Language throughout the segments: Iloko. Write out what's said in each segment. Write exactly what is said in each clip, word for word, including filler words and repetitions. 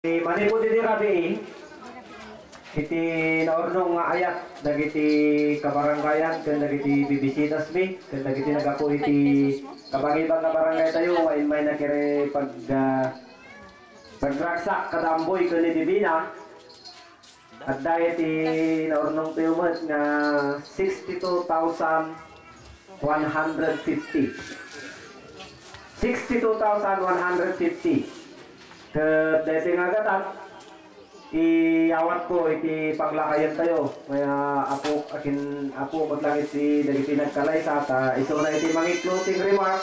Manipud iti rabii, iti naurnong nga ayat dagiti kabarangayan ken dagiti bibisitasmi ken dagiti naggapu iti kabangibang nga barangay tayo nga immay nakiri pag, ah, pagragsak kada amboy ken ni Divina. Adda iti naurnong tayo met nga sixty-two thousand one hundred fifty. Sixty-two thousand one hundred fifty. Ket daytoy nga gatang, iyawatko iti panglakayen tayo. Kaya apo, akin, apo, met lang iti dagiti nagkalaysa, ta isuna iti mangi-closing remark.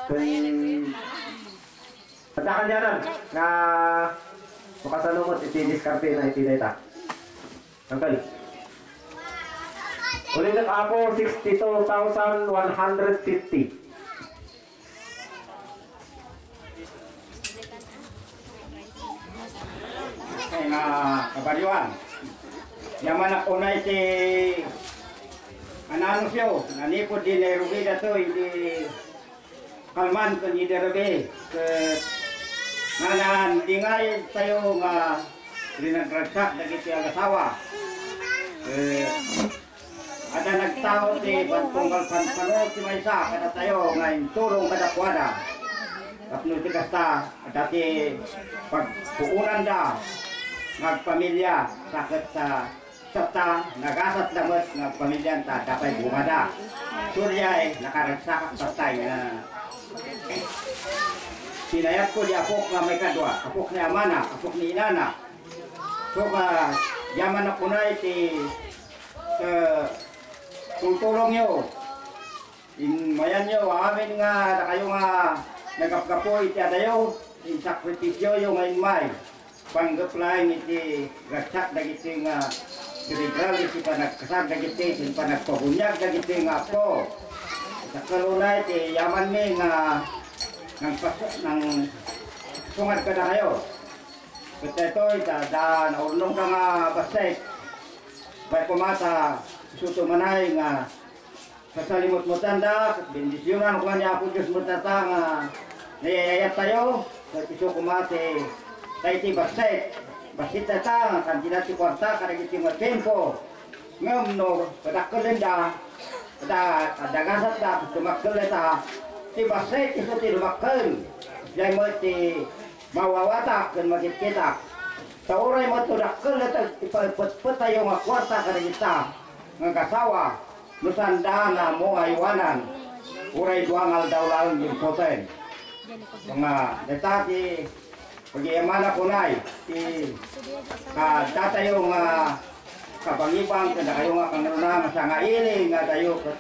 Ken, adda kanianan nga makasano met iti diskarte na iti dayta. Uncle. Ulitek, Apo, sixty-two thousand one hundred fifty. Kay nga kabaryoan. Yaman ako na iti ananusyo, nanipod di Nairobi datoy, di Kalman ken Iderbe, ket nanandingay tayo nga rinagragsak dagiti agasawa. Ket adda nagtao ti pagtunggal pampano ti maysa kadatayo nga intulong kadakuada. Tapno ti kasta, adda ti pagpuonanda nga agpamilya, sa ket sa Tatta, nagasat lamet nga agpamilian ta adda pay bungada. Suriyay, nakaragsakak tattay nga pinayatko di apok nga maikadua, apok ni amana, apok ni inana. So, ka, yaman na kunay ti, eh, tultulongyo. Immayanyo amin nga dakayo nga nagapgapu iti adayo, insakripisyoyo nga immay. Panggep laeng iti ragsak dagiti nga cerebral iti panagkasar dagiti ken panagpabuniag dagiti nga apo. Dakkel unay ti yamanmi nga nangpas-, nang sungad kadakayo. Ket daytoy, ta, da, naurnongda nga bassit. Bay koma ta, isuto manay nga Pasalimutmutanda, bendisionan koma ni Apo Dios met dayta nga naiyayattayo, ket isu koma ti, daydi bassit. Bassit dayta nga kantidad ti kuarta kadagiti nga tiempo. Ngem no padakkellenda, kada, kadagasatda, tumakkel dayta, ti bassit isu ti dumakkel. Diay met ti mawawatak ken makitkitak. Ta uray met no dakkel dayta ti paipetpettayo nga kuarta kadagita nga agasawa, no saanda nga ammo nga aywanan, uray dua nga aldaw laeng diay impoten. Nga dayta ti pagyamanna kunay ti kadatayo nga kabangibang, kadakayo nga kangruna nga sangaili nga adayo ket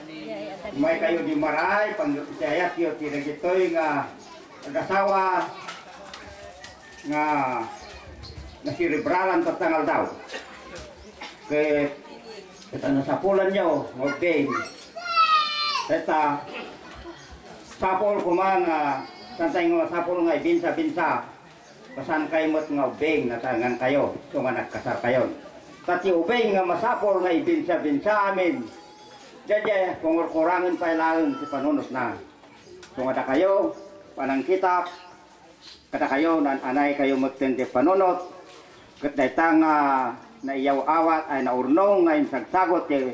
imaykayo di maraay, pangayatyo ti dagitoy nga agasawa nga naserebralan tatta nga aldaw. Ket, ket nasapulanyo nga ubbing. Ket, ah, sapul koma nga, saan tayo nga masapul nga ibinsa-binsa. Saan kayo met nga ubbing, natangan kayo, so nga nagkasar kayon. Ta ti ubbing nga masapul nga ibinsa-binsa amin. Daydiay, kungurkurangen pay laeng ti panunotna. So nga dakayo, panangkitak, kadakayo, naan-anay kayo metten ti panunot, ket dayta nga naiyaw-awat ay naurnong nga insagsagut ti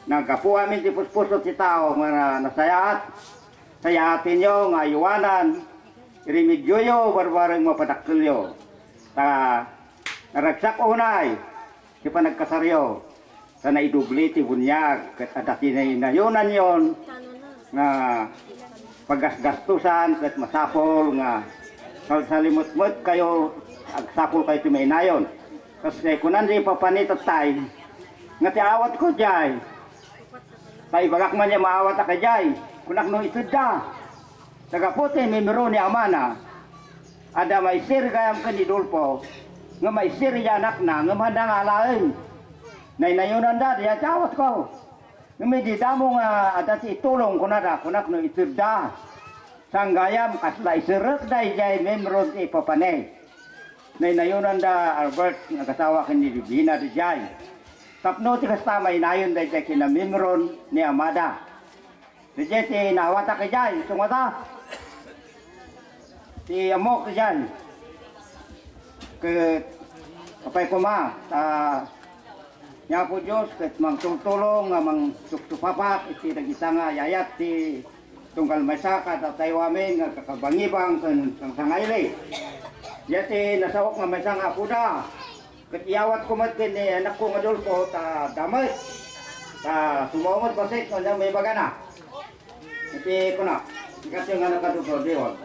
naggapu amin ti puspuso ti tao nga nasayaat. Sayaatenyo nga aywanan, iremedioyo, barbareng mapadakkelyo. Ta naragsak unay ti panagkasaryo, ta naidubli ti buniag, ket adda ti nainayonanyon nga pagasgastosan, ket masapul nga salsalimutmet kayo, agsapul kayo ti mainayon. Kas kunan di papani tattay, nga ti awatko diay, ta ibagak man diay maawatak diay, kunak no itedda. Tagapu ti mimero ni amana, adda maisir gayam ken ni Dolfo, nga maisir ti anakna, ngem handa nga alaen. Nainayonanda, diay ti awatko. Ngem idi damo nga adda ti itulong, kunada, kunak no itedda. Saan gayam, kasla iserrekda idiay mimero ti ipapani. Nainayonanda, Albert, nga agasawa ken ni Divina, diay. Tapno ti kasta, mainayon daydiay kinamimron ni amada. Daydiay ti naawatak idiay, isu ngata. Ti ammok idiay. Ket apay koma, ta ni Apo Dios ket mangtultulong nga mangsupsupapak iti dagita nga ayayat ti tunggal maysa kadatayo amin nga agkakabangibang ken sangsangaili. Diay ti nasaok nga maysa nga apoda. Ket iyawatko met ken ni anakko nga Adolfo ta damet. Ta sumaw met bassit nga ania maibagana. Iti kuna, ikaw nga nakadudodiwan.